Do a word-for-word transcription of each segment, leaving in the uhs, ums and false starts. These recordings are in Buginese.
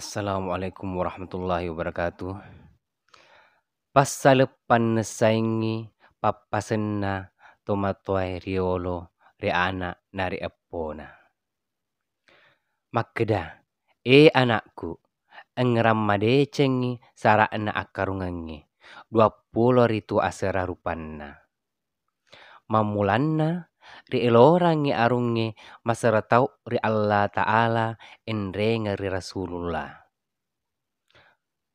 Assalamualaikum warahmatullahi wabarakatuh. Passaleng pannessaengngi pappasenna tomatoae riolo ri ana' na ri eppona. Makkeda, "E anakku, engngerang madecengngi sara'na akkarungengnge, duappulo ritu asera rupanna." Mammulanna, ri elorangngi arungnge masero tau ri Allah Ta'ala enrengeng ri Rasulullah.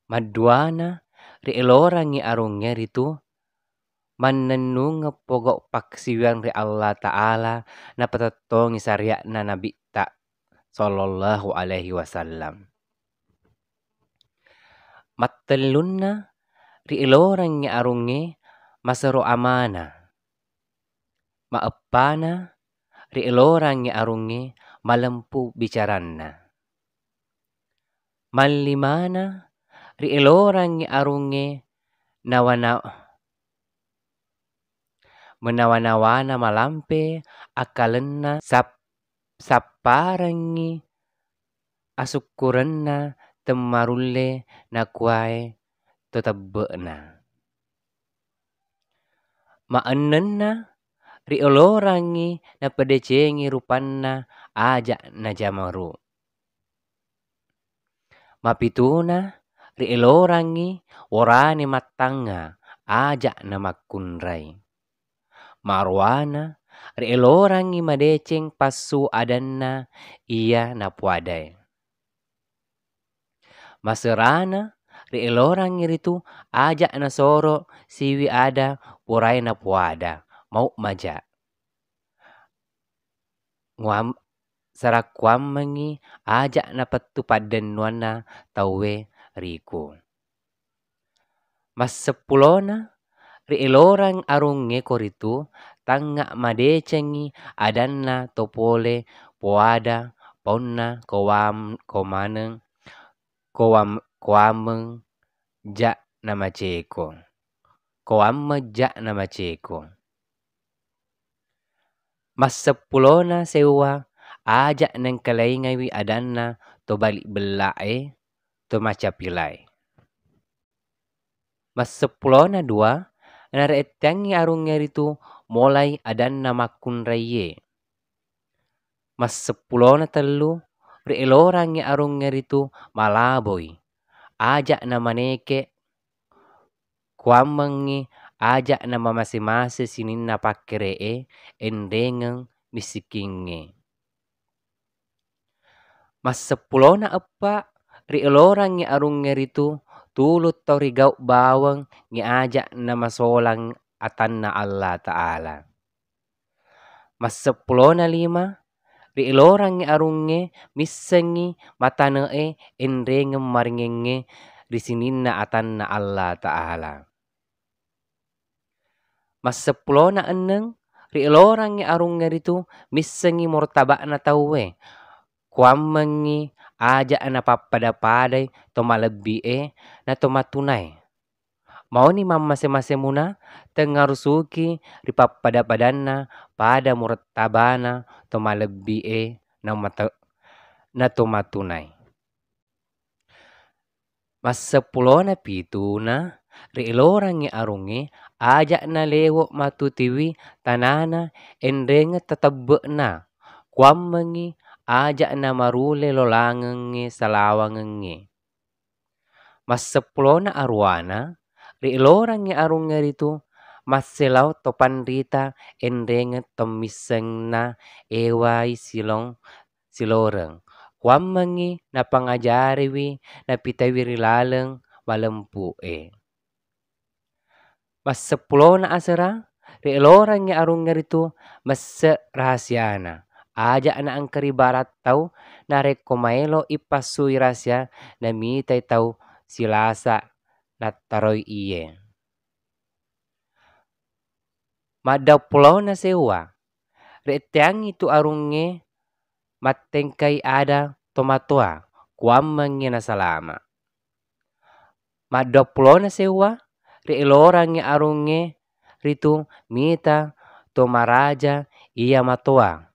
Madduana, ri elorangngi arungnge ritu mannennungeng pogau paksiwiang ri Allah Ta'ala napatettongi syariatna Nabitta sallallahu alaihi wasallam. Mattellunna, ri elorangngi arungnge masero amana. Maeppana, ri elorangngi arungnge malempu bicaranna. Mallimana, ri elorangngi arungnge nawana-, menawa-nawana malampe akkalenna sap-, sapparengngi asukkurenna temmarulle nakuae to tebbe'na. Maennenna, ri elorangngi napedecengi rupanna aja najamaru. Mapituna, ri elorangngi worane mattangnga aja namakkunrai. Maruana, ri elorangngi madeceng passu adanna iya napoadae. Maserana, ri elorangngi ritu aja nasoro siwi ada porai napoada, mau maja. Nguam-, sarakkuammengngi aja napettu paddennuanna tauwe riku. Masseppulona, ri elorang arungnge koritu tangnga madecengngi adanna to pole poada paunna koam-, komaneng, koam-, koameng ja namaceko. Koammeng ja namaceko. Masseppulona seuwa aja nengkalaingawi adanna to bali bella'e, to macapilae. Masseppulona dua, naretteangngi arungnge ritu molai adanna makkunraiye. Masseppulona tellu, ri elorangngi arungnge ritu malaboi, aja namaneke, kuammengngi aja namamase-mase sininna pakkere'e enrengeng misikingnge. Masseppulona eppa, ri elorangngi arungnge ritu tulung tau rigau bawang ngi aja namasolang atanna Allah Ta'ala. Masseppulona lima, ri elorangngi arungnge missengngi matane'e enrengeng maringengnge ri sininna atanna Allah Ta'ala. Masseppulona enneng, ri elorangngi arungnge ritu missengngi murtaba'na tauwe, kuammengngi aja napappada-padai to malebbi'e na to matunae. Mauni mammase-mase muna, tengarusuki ri pappada-padanna pada murettabana to malebbi'e na mate-, na to matunae. Masseppulona pituna, ri elorangngi arungnge aja nalewo matutiwi tanana enrengeng tatebbe'na, kuammengngi aja namarule lolangengnge salawangengnge. Masseppulona aruwana, ri elorangngi arungnge ritu masselao to panrita enrengeng tommissenna ewai silong siloreng, kuammengngi napangajariwi napitaiwi ri laleng malempu'e. Masseppulona asera, ri elorangngi arungnge ritu messe rahasiana. Aja naengka ri barat tau, narekko maelo ipassui rahasia, namitai tau silasa nattaroi iye. Maddappulona seuwa, retteangngi tu arungnge mattengkai ada tomatoa, kuammengngi nasalama. Madduappulona seuwa, ri elorangngi arungnge ritu mita to maraja iya matoa,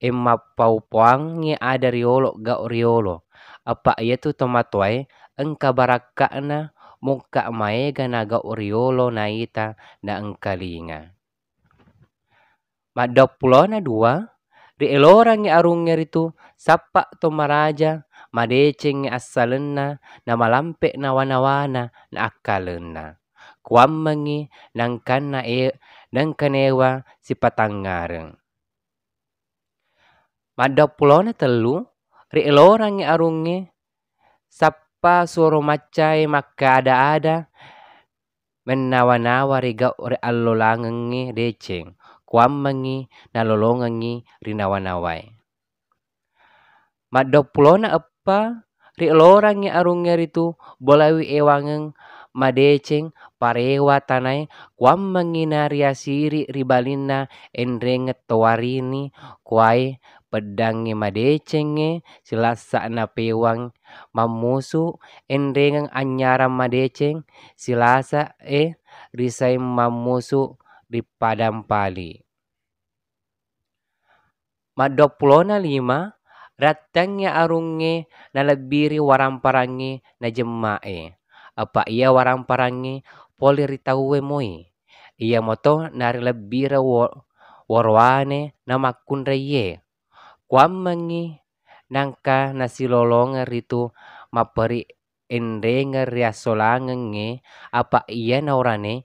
emmappau-pauangngi ada riolo gau riolo, Apa iyatu tomatoae engka barakka'na mukka maega nagau riolo naita naengkalinga. Madduappulona dua, rielorangngi arungnge ritu sappa to maraja, madecengngi assalenna, namalampe nawa-nawana, naakkalenna. Kuammengngi nangkanna e-, nengkanewa sipatangngareng. Madduappulona tellu, rielorangngi arungnge sappa suaro maccae makkada-ada, mennawa-nawa rigau ri allolangengnge deceng, kuammengngi nalolongengngi ri nawa-nawae. Madduappulona eppa, rielorangngi arungnge ritu bolai ewangeng madeceng parewa tanae, kuammengngi nariasiri ri balinna enrengeng towarini kuae peddangnge madecengnge, silassa'na pewang mammusu, enrengeng anynyarang madeceng, silasa'e risaing mammusu ri padang pali. Madduappulona lima, rattengngi arungnge nalebbiri waramparangnge najemma'e. Apa iya waramparangnge pole ri tauwe moi. Iyamoto narilebbireng wo-, worowane namakkunraie. Kuammengngi nangka nasilolongeng ritu mapperi enrengeng riassolangengnge, apa iya naorane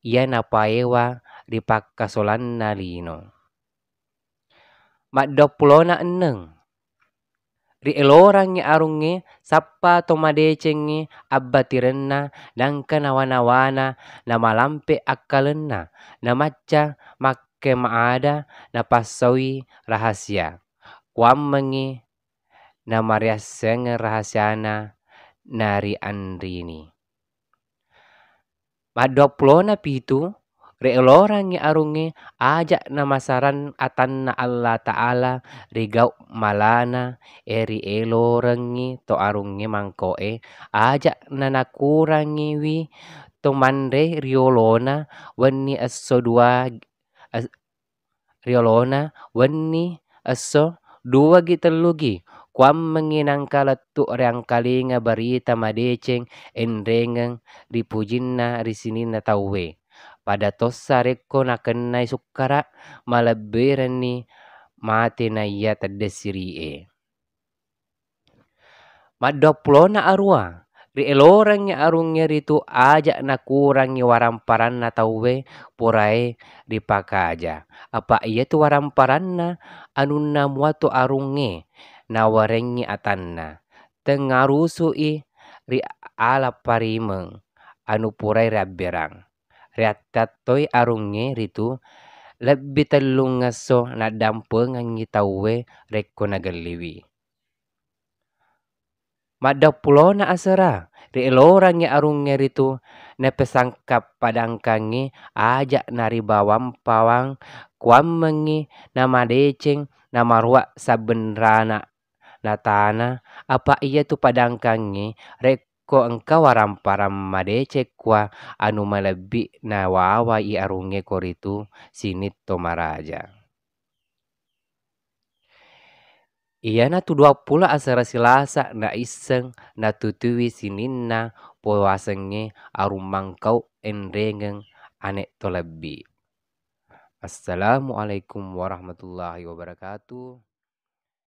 iya napaewa ri pakkasolanna lino. Madduappulona enneng, rielorangngi arungnge sappa to madecengngi abbatirenna nangka nawa-nawana namalampe akkalenna, namacca makkemaada napassaui rahasia. Kuammengngi namariassengeng rahasiana narianrini. Madduappulona pitu, rielorangngi arungnge aja namasarang atanna Allah Ta'ala ri gau malana, e rielorengngi to arungnge mangkoe, aja nanakurangiwi to manre riolona wenni esso dua, es-, riolona wenni esso duwagi tellugi, kuammengngi nangka lettu riangkalinga barita madeceng enrengeng ripujinna ri sininna tauwe. Pada tossa rekko nakennai sukkara, malebbirenni mate naiya teddessirie. Madduappulona arua, rielorengngi arungnge ritu aja nakurangngi waramparanna tauwe purae ripakaja. Apa iyatu waramparanna anunna muatu arungnge nawarengngi atanna. Tengarusui ri ala parimeng anu purai riabberang. Riattattoi arungnge ritu lebbi tellungngesso naddampengengngi tauwe rekko nagelliwi. Madduappulona asera, rielorangngi arungnge ritu napesangka padangkangngi aja naribawang pawang, kuammengngi namadeceng namarua sabbenrana natana, apa iyatu padangkangngi rekko engka waramparang madeceng kua anu malebbi nawawai arungnge koritu sinitto maraja. Iyanatu duappulo asera silasa naisseng natutui sininna powasengnge arung mangkau enrengeng anek to lebbi. Assalamualaikum warahmatullahi wabarakatuh.